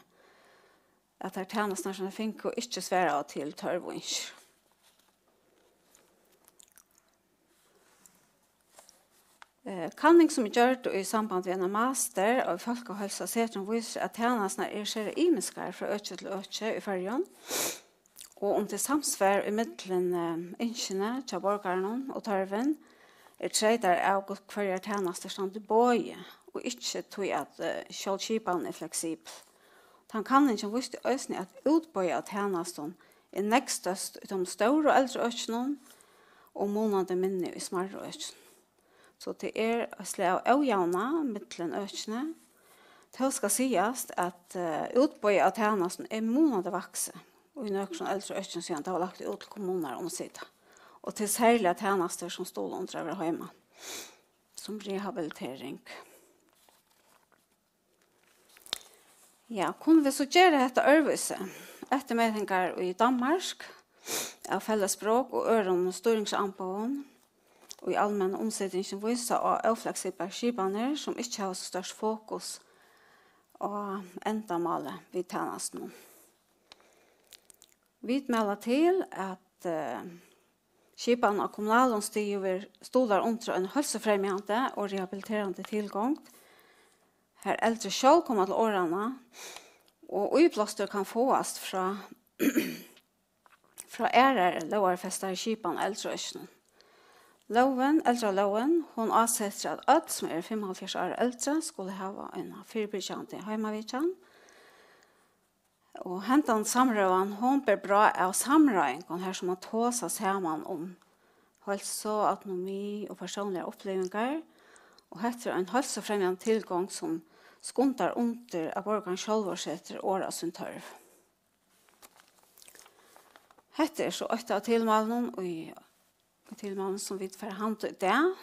at tær tænasturnar, sum tey fingu, ikki svaraðu til tørv og ynskir. Eh, kanning, sum er gjørd í samband við eina master í fólkaheilsu á Setrinum, vísir, at tænasturnar eru sera ymiskar frá øki til øki í Føroyum, og um tað er samsvar ímillum, eh, ynskini hjá borgarunum og tørvin, er treytað av, hvørjar tænastur standa í boði, og ikki tí, at, eh, sjálv skipanin er fleksibel. Tann kanningin vísti eisini, at útboðið av tænastum er nógv størst í teimum stóru eldri økinum og munandi minni í smærru økinum. So tað er eitt slag av ójavna millum økini. Tó skal sigast, at, eh, útboðið av tænastum er munandi vaksið í nøkrum eldri økjum, síðan tað var lagt út til kommunurnar at umsita. Og tað eru serliga tænastur, sum stuðla undir at vera heima, sum rehabilitering. Ja, kunnu vit so gera hetta øðrvísi? Eftirmetingar í Danmark av Fælles Sprog og øðrum stýringsamboðum í almennu umsitingini vísa á ófleksiblar skipanir, sum ikki hava so stórt fokus á endamálið við tænastunum. Vit mæla til, at, eh, skipan á kommunalum stigi verður, stuðlar undir ein heilsufremjandi og rehabiliterandi tilgongd, har eldri sjálv koma til orðanna, og íblástur kann fáast frá, frá aðrari lógarfestari skipan á eldri økinum. Lógin, eldralógin, hon ásetir, at øll, sum eru fimmoghálvfjerðs ár og eldri, skulu hava eina fyribyrgjandi heimavitjan. Og hendan samrøðan, hon ber bráð av samráðingum, har sum man tosar saman um heilsu, autonomi og persónligar upplivingar. Og hetta er ein heilsufremjandi tilgongd, sum skundar undir, at borgarin sjálvur setir orð á sín tørv. Hetta er so eitt av tilmælunum í tilmælum, sum vit fara at handla í dag.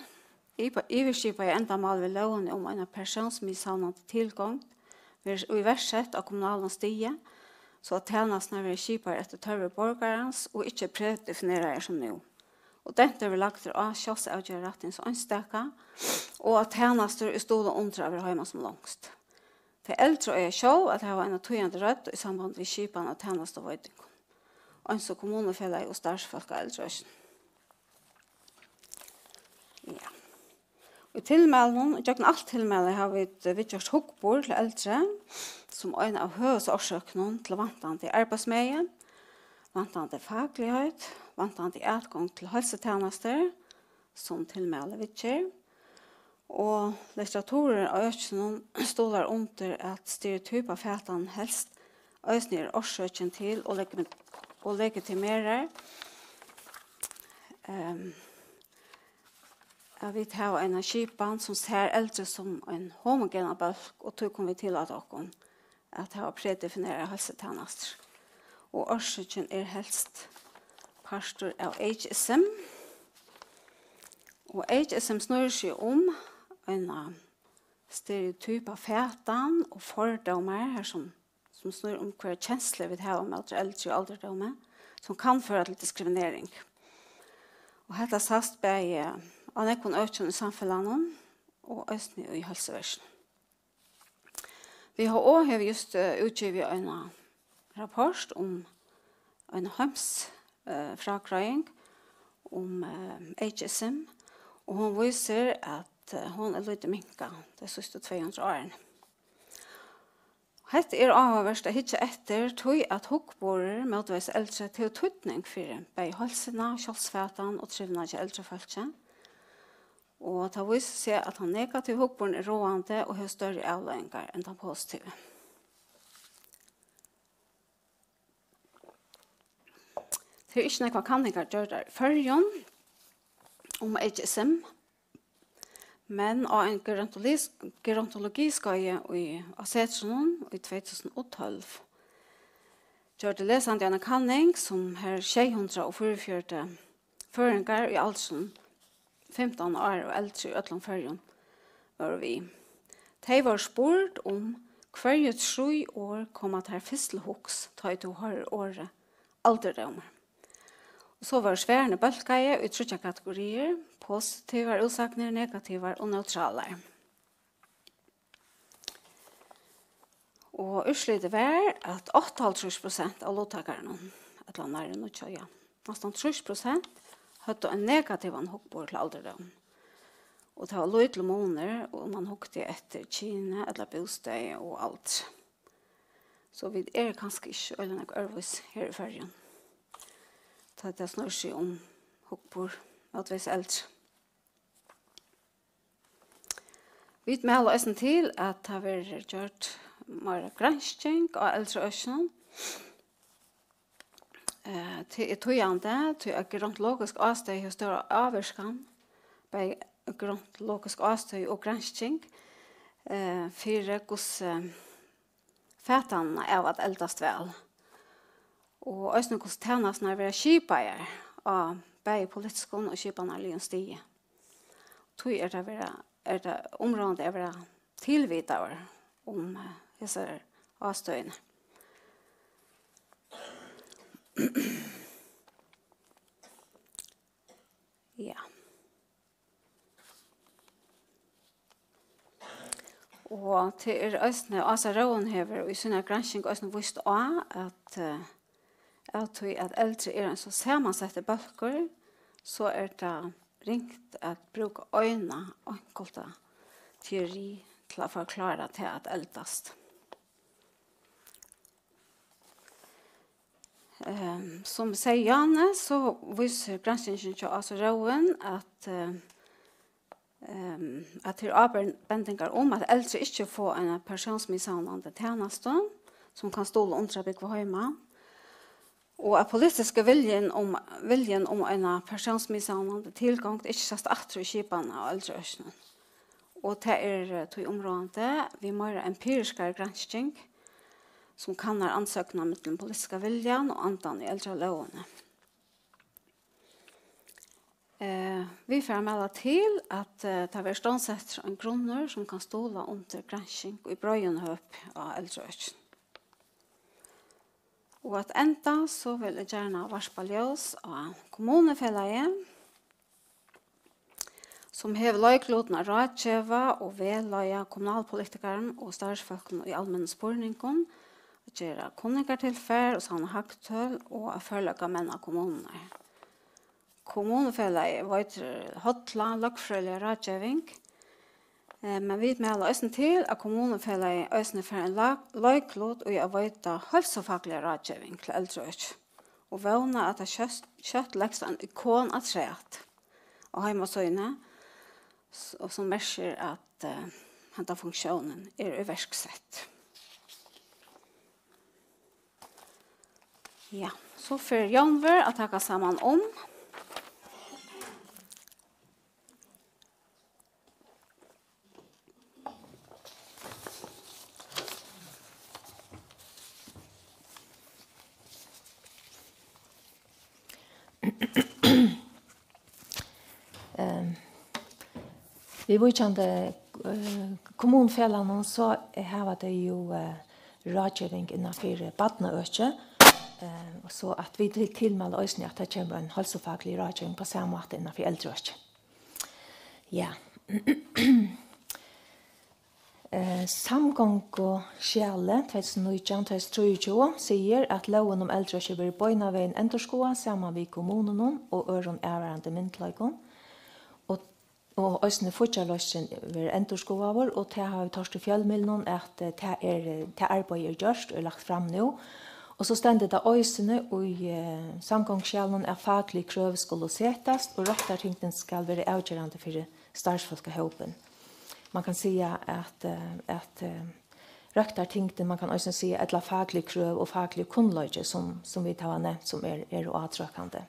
Yvirskipað endamál við lógini um eina persónsmiðsavnandi tilgongd verður íverksett á kommunalum stigi, so at tænasturnar verða skipaðar eftir tørvi borgarans og ikki predefineraðar sum nú. Og dentur verður lagdur á sjálvsavgerðarrættin hins einstaka, og at tænastur ið stuðla undir at vera heima sum longst. Tey eldru eiga sjálv at hava eina týðandi rødd í samband við skipan av tænastuveitingum, eins og Kommunufelagið og starvsfólk á eldri økinum. Ja. Í tilmælinum, gjøgnum alt tilmælið, hava vit, eh, viðgjørt hugburð til eldri sum ein av høvuðsorsøkunum til vantandi arbeiðsmegi, vantandi fakligheit, vantandi atgongd til heilsutænastur, sum tilmælið viðger. Og litteraturin á økinum stuðlar undir, at stereotypa fatan helst eisini er orsøkin til og legimi-, og legitimerar, ehm, at vit hava eina skipan, sum sær eldri sum ein homogenan bólk, og tí kunnu vit tillata okkum at hava predefineraðar heilsutænastur. Og orsøkin er helst partur av ageism. Og ageism snýr seg um eina stereotypa fatan og fordómar, har sum, sum snýr um, hvørjar kenslur vit hava móti eldri og aldurdómi, sum kann føra til diskriminering. Og hetta sæst bæði á nógvum økjum í samfelagnum og eisini í heilsuverkinum. W H O hevur júst, eh, útgivið eina rapport um eina heims-, eh, frágreiðing um, eh, ageism, og hon vísir, at, at, eh, hon er lítið minkað tey síðstu tvey hundrað árini. Hetta er áhugavert at hyggja eftir, tí at hugburður mótvegis eldri hevur týdning fyri bæði heilsuna, sjálvsfatan og trivnað hjá eldri fólki. Og tað vísir seg, at tann negativi hugburðurin er ráðandi og hevur størri avleiðingar enn tann positivi. Tað eru ikki nógvar kanningar gjørdar í Føroyum um A G S M, men á ein gerontologis-, gerontologiskeiði í, á Setrinum í tvey túsund og tólv gjørdi lesandi eina kanning, sum har sjey hundrað og fýraogfjøruti føroyingar í aldrinum fimtan ár og eldri í øllum Føroyum vóru við. Tey vóru spurd um, hvørji trý orð koma tær fyrst til hugs, tá ið tú hoyrir orðið aldurdómur. Og so vóru svarini bólkaði í tríggjar kategoriir: positivar útsagnir, negativar og neutralar. Og úrslitið var, at áttaoghálvtrýss prosent av luttakarunum, ella nærri níggju, ja, næstan trýss prosent, høvdu ein negativan hugburð til aldurdóm. Og tað var lítil munur, um mann hugdi eftir kyni ella bústaði og aldri. So vit eru kanska ikki øgiliga nógv øðrvísi her í Føroyum, tá tað snýr seg um hugburð mótvegis eldri. Vit mæla eisini til, at tað verður gjørt meira gransking á eldri økinum. Eh, tað er týðandi, tí at gerontologisk ástøði hevur stóra ávirkan, bæði gerontologisk ástøði og gransking, eh, fyri hvussu fatanina av at eldast væl, og eisini hvussu tænasturnar verða skipaðar á bæði politiskum og skipanarligum stigi. Tí er tað vera, er tað umráðandi at vera tilvitaður um, eh, hesar ástøðini. Ja. Og tað er eisini, Ása Róin hevur í síni gransking eisini víst á, at, eh, av tí at eldri er ein so samansettur bólkur, so er tað ringt at brúka eina einkulta teori til at forklára tað at eldast. Ehm, sum eg segði áðni, so vísir granskingin hjá Ásu Róin, at, eh, ehm, at tað eru ábendingar um, at eldri ikki fáa eina persónsmiðsavnandi tænastu, sum kann stuðla undir at búgva heima, og at politiski viljin um, viljin um eina persónsmiðsavnandi tilgongd ikki sæst aftur í skipan av eldraøkinum. Og tað er, eh, tí umráðandi við meira empiriskari gransking, sum kannar ansøkuna millum politiska viljan og andan í eldralógini. Eh, vit fara at mæla til, at, eh, tað verður stovnsettur ein grunnur, sum kann stuðla undir gransking í breiðum høpi á eldraøkinum. Og at enda, so vil eg gjarna varpa ljós á Kommunufelagið, sum hevur leiklutin at ráðgeva og vegleiða kommunalpolitikarum og starvsfólkum í almennum spurningum, at gera kunningartilfar og savna hagtøl og at førleikamenna kommunurnar. Kommunufelagið veitir holla løgfrøðiliga ráðgeving, eh, men vit mæla eisini til, at Kommunufelagið eisini fær ein la-, leiklut í at veita heilsufakliga ráðgeving til eldraøki, og vóna, at tað skjótt, skjótt legst ein ikon afturat á heimasíðuni, s-, og sum merkir, at, eh, henda funktiónin er íverksett. Ja, so fer Jónvør at taka saman um. Ehm, viðvíkjandi, eh, kommunufelagnum, so hava tey jú, eh, ráðgeving innanfyri barnaøki, eh, og so at vit til-, tilmæla eisini, at tað kemur ein heilsufaklig ráðgeving á sama máta innanfyri eldraøki. Ja. Eh, samgonguskjalið tvey túsund og nítjan, tvey túsund og trýogtjúgu sigur, at lógin um eldraøki verður beinanvegin endurskoðað saman við kommununum og øðrum avvarðandi myndugleikum, og Og eisini fíggjarloysnin verður endurskoðaður, og tað hava vit hoyrt í fjølmiðlunum, at, eh, tað er, eh, tað arbeiðið er gjørt og er lagt fram nú. Og so stendur tað eisini í, eh, samgonguskjalinum, at faklig krøv skulu setast, og røktartyngdin skal vera avgerandi fyri starvsfólkahópin. Man kann siga, at, eh, at, eh, røktartyngdin, man kann eisini siga, ella faklig krøv og faklig kunnleiki, sum, sum vit hava nevnt, sum er, eru átrøkkandi.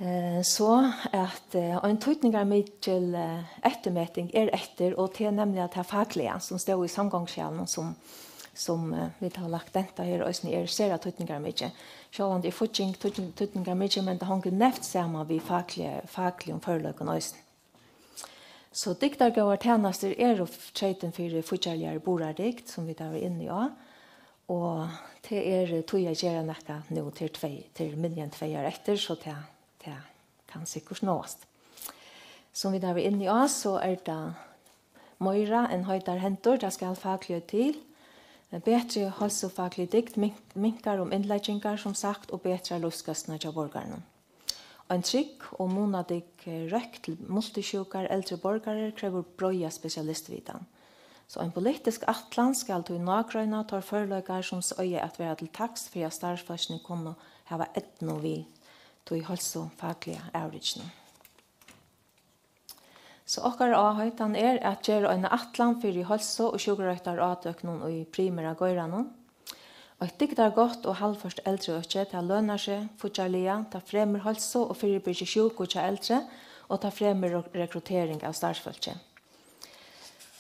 Eh, so at, eh, ein týdningarmikil, eh, eftirmeting er eftir, og tað er nemliga tað fakliga, sum stóð í samgonguskjalinum, sum, sum, eh, vit hava lagt dent á her, eisini er sera týdningarmikið. Sjálvandi er fígging týdning-, týdningarmikið, men tað hongur neyvt saman við fakliga, fakligum førleikum eisini. So dygdargóðar tænastur eru f-, treytin fyri fíggjarligari burðardygd, sum vit hava verið inni á. Og tað er, eh, tíð at gera nakað nú, til tvey, til minni enn tvey ár eftir, so tað, tað kann sikkurt náast. Sum vit hava verið inni á, so er tað meira enn heitar hendur, tað skal fakligheit til. Eh, betri heilsufaklig dygd mink-, minkar um innleggingar, sum sagt, og betrar lívskostnað hjá borgarunum. Ein trygg og munadygg, eh, røkk til multisjúkar eldri borgarar krevur breiða spesialistvitan. So ein politisk ætlan skal tí nágreina teir førleikar, sum s-, eiga at vera til taks fyri, at starvsfólkini kunnu hava eydnu við tí heilsufakliga avrikinum. So okkara áheitan er at gera eina ætlan fyri heilsu- og sjúkrarøktarátøkunum í primera geiranum. Eitt dygdargott og halvført eldraøki, tað lønar seg fíggjarliga, tað fremur heilsu og fyribyrgir sjúku hjá eldri, og tað fremur rek-, rekruttering av starvsfólki.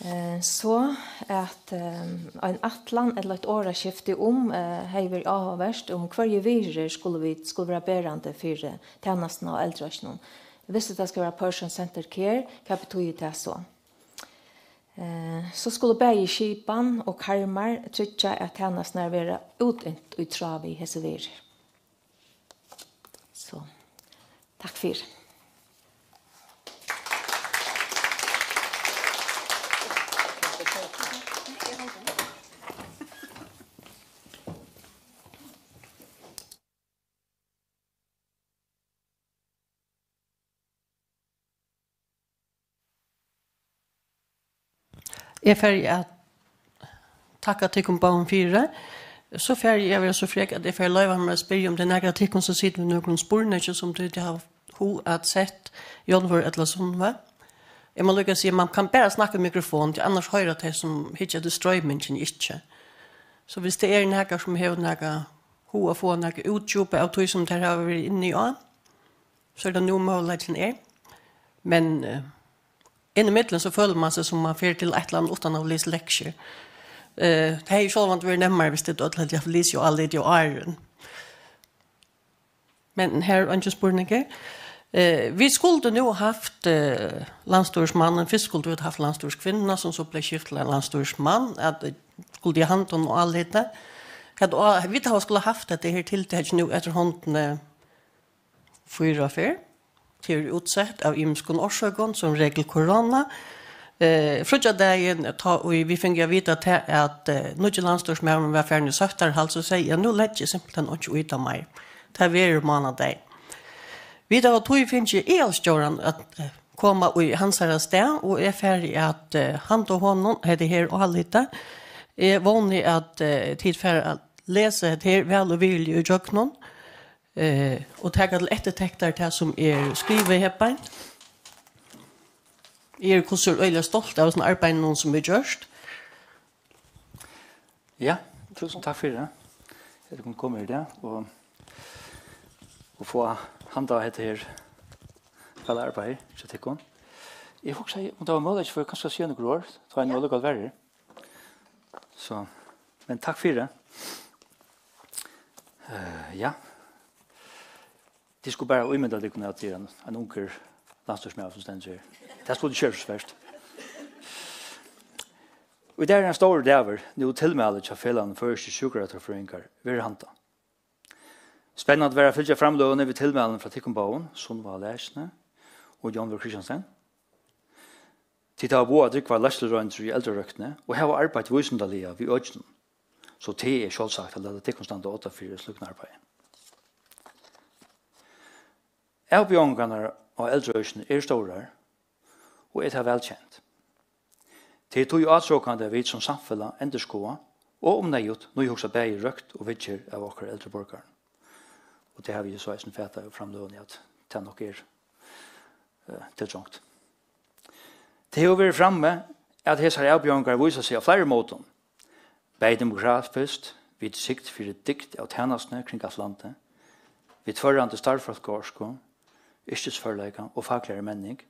Eh, so at, eh, ein ætlan ella eitt orðaskifti um, eh, hevði verið áhugavert, um hvørji virðir skulu vit, skulu vera berandi fyri tænastuna á eldraøkinum. Viss tað skal vera person-centered care, hvat betýðir tað so? Eh, so skulu bæði skipan og karmar tryggja, at tænasturnar verða útint í tráð við hesi virðir. So, takk fyri. Eg fari at takka tykkum báðum fyri. So fari eg at vera so frek, at eg fari at loyva mær at spyrja, um tað er nakar av tykkum, sum situr við nøkrum spurningi, sum tit hava hug at sett Jónvør ella Sunneva. Eg má líka siga, man kann bara snakka í mikrofon, tí annars hoyra tey, sum hyggja eftir stroymingini, ikki. So viss tað er nakar, sum hevur nakað hug at fáa nakað útdjúpað av tí, sum tær hava verið inni á, so er tað nú, møguleikin er. Men, eh, innimillum so følir man seg, sum man fer til eitt ella annað uttan at lesa lektiur. Eh, tað hevði sjálvandi verið nemmari, viss tit øll høvdu havt lisið og álitið áðrenn. Men her er eingin spurningur. Eh, vit skuldu nú havt, eh, landsstýrismannin. Fyrst skuldu vit havt landsstýriskvinnuna, sum so bleiv skift til ein landsstýrismann, at, eh, skuldi í handum og álita. Hvat á-, vit hava skulað havt hetta her tiltak nú eftir hondini fýra ferð. Tað er útsett av ymiskum orsøkum, sum regel korona. Eh, fríggjadagin, tá ið vit fingu at vita tað, at, eh, nýggi landsstýrismaðurin var farin í sóttarhald, so segði eg: "Nú leggi eg simpelthen einki í tað meir. Tað verður mánadagin." Vit hava tí fingið aðalstjóran at, eh, koma í hansara stað, og eg fari at, eh, handa honum hetta her álitið. Eg vóni, at, eh, tit fara at lesa hetta her væl og virðiliga ígjøgnum. Eh, og taka til eftirtektar tað, sum er skrivað her beint. Eg eri hvussu er øgiliga stolt av hesum arbeiðinum, sum er gjørt. Ja, túsund takk fyri tað. At eg kom, kom her í dag og, og fáa handa á hetta her felaga arbeiði hjá tykkum. Eg hugsaði, um tað var møguligt, for kanska at siga nøkur orð, tá eg nú allíkavæl var her. So, men takk fyri tað. Eh, ja. Tit skulu bara ímynda tykkum, at tað er ein, ein ungur landsstýrismaður, sum stendur her. Tað skuldi ikki vera so svært. Og í dag er ein stórur dagur. Nú tilmæli hjá Felagnum Føroyskir Sjúkrarøktarfrøðingar verður handað. Spennandi var at fylgja framløguni við tilmælum frá tykkum báðum, Sunneva Lærkne og Jónvør Kristiansen. Tit hava boðað drúgvar leiðsluroyndir í eldrarøktini og hava arbeitt vísindaliga við økinum, so tað er sjálvsagt at lata tykkum standa odda fyri slíkum arbeiði. Avbjóðingarnar á eldraøkinum eru stórar, og er tað væl kent. Tað er tí átrokandi, at vit sum samfelag endurskoða og um neyðugt nýhugsa bæði røkt og viðgerð av okkara eldru borgarum. Og tað havi eg so eisini fatað í framløguni, at tað nokk er, eh, tiltrongt. Tað hevur verið frammi, at hesar avbjóðingar vísa seg á fleiri mótum. Bæði demografiskt, við trygd fyri dygd av tænastuni kring alt landið, við tvørrandi starvsfólkaorku, yrkisførleika og faklari menning,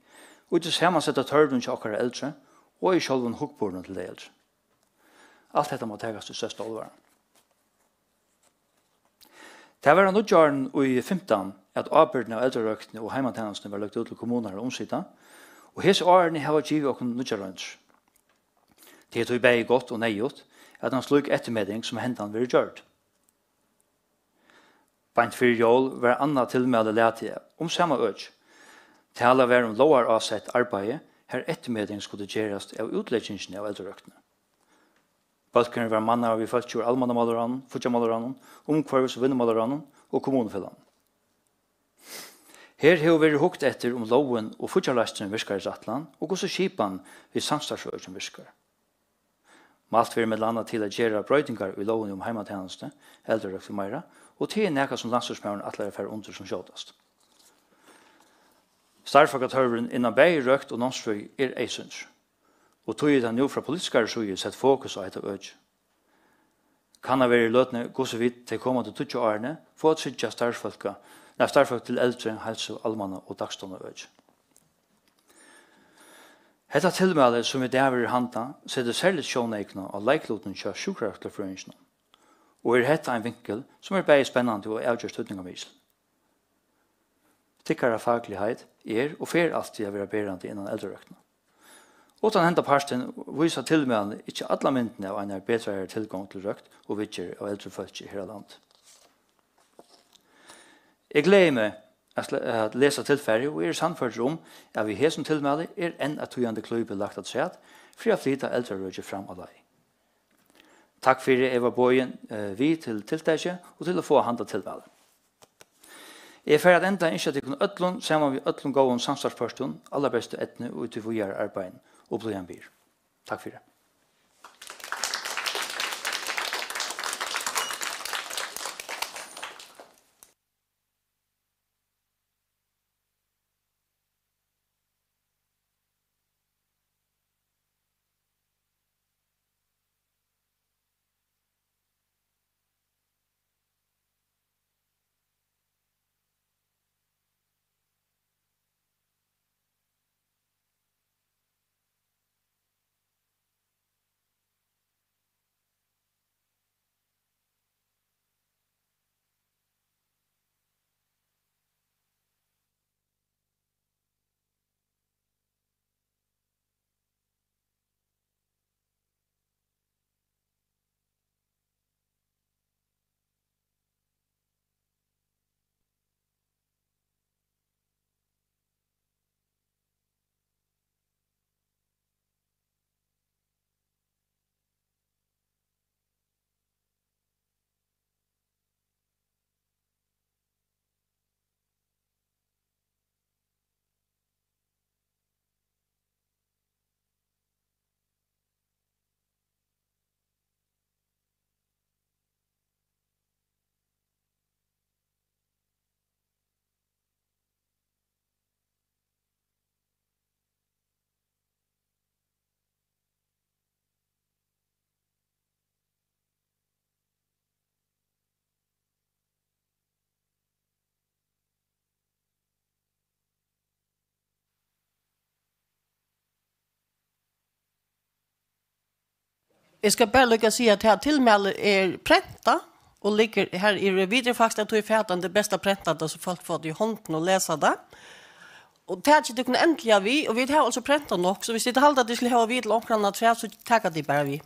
og tí samansetta tørvinum hjá okkara eldru og í sjálvum hugburðinum til tey eldru. Alt hetta má takast í størsta álvara. Tað var á nýggjárinum í fimtan, at ábyrgdin av eldrarøktini og heimatænastuni var løgd út til kommunurnar at umsita, og hesi árini hava givið okkum nýggjar royndir. Tað er tí bæði gott og neyðugt, at ein slík eftirmeting sum hendan verður gjørd. Beint fyri jól var annað tilmæli latið um sama øki. Talað var um lógarásett arbeiði, har eftirmeting skuldi gerast av útleggingini av eldrarøktini. Bólkurin var mannaður við fólki úr almannamálaráðnum, fíggjarmálaráðnum, umhvørvis- og vinnumálaráðnum og kommunufelagnum. Her hevur verið hugt eftir, um lógin og fíggjarleisturin virkar eftir ætlan, og hvussu skipan við samstarvsøkjum virkar. Mælt verður millum annað til at gera broytingar í lógini um heimatænastu, eldrarøkt við meira, og tað er nakað, sum landsstýrismaðurin ætlar at fara undir sum skjótast. Starvsfólkatørvurin innan bæði røkt og námsfrøði er eyðsýndur, og tí er tað nú frá politiskari síðu sett fokus á hetta økið. Kannað verður í løtuni, hvussu vit tey komandi tíggju árini fáa tryggjað starvsfólka, nei, starvsfólk til eldrarøkt, heilsu, almanna- og dagstovnaøki. Hetta tilmæli, sum í dag verður handað, setir serligt sjóneykuna á leiklutin hjá sjúkrarøktarfrøðinginum, og er hetta ein vinkul, sum er bæði spennandi og avgjørt týdningarmikil. Tykkara fakligheit er og fer altíð at vera berandi innan eldrarøktina. Uttan henda partin vísa tilmælini ikki alla myndina av einari betrari tilgongd til røkt og viðgerð av eldri fólki her á landi. Eg gleði meg at sle-, at lesa tilfarið og eri sannførdur um, at við hesum tilmæli er enn eitt týðandi klípi lagt afturat fyri at flyta eldrarøkið fram á leið. Takk fyri, eg var boðin, eh, við til tiltakið og til at fáa handa tilmæli. Eg fari at enda at ynskja tykkum øllum, saman við øllum góðum samstarvspørtum, allarbestu eydnu í tí víðara arbeiðinum, og blíðan byr. Takk fyri. Eg skal bara líka siga, at tað tilmæli er prentað og liggur her í Revidir, faktiskt, at tað er fatandi best at prenta tað, so fólk fáa tað í hondina og lesa tað. Og takið tykkum endiliga við, og vit hava altso prentað nokk, so viss tit halda, at tit skulu hava við til onkran afturat, so taka tit bara við.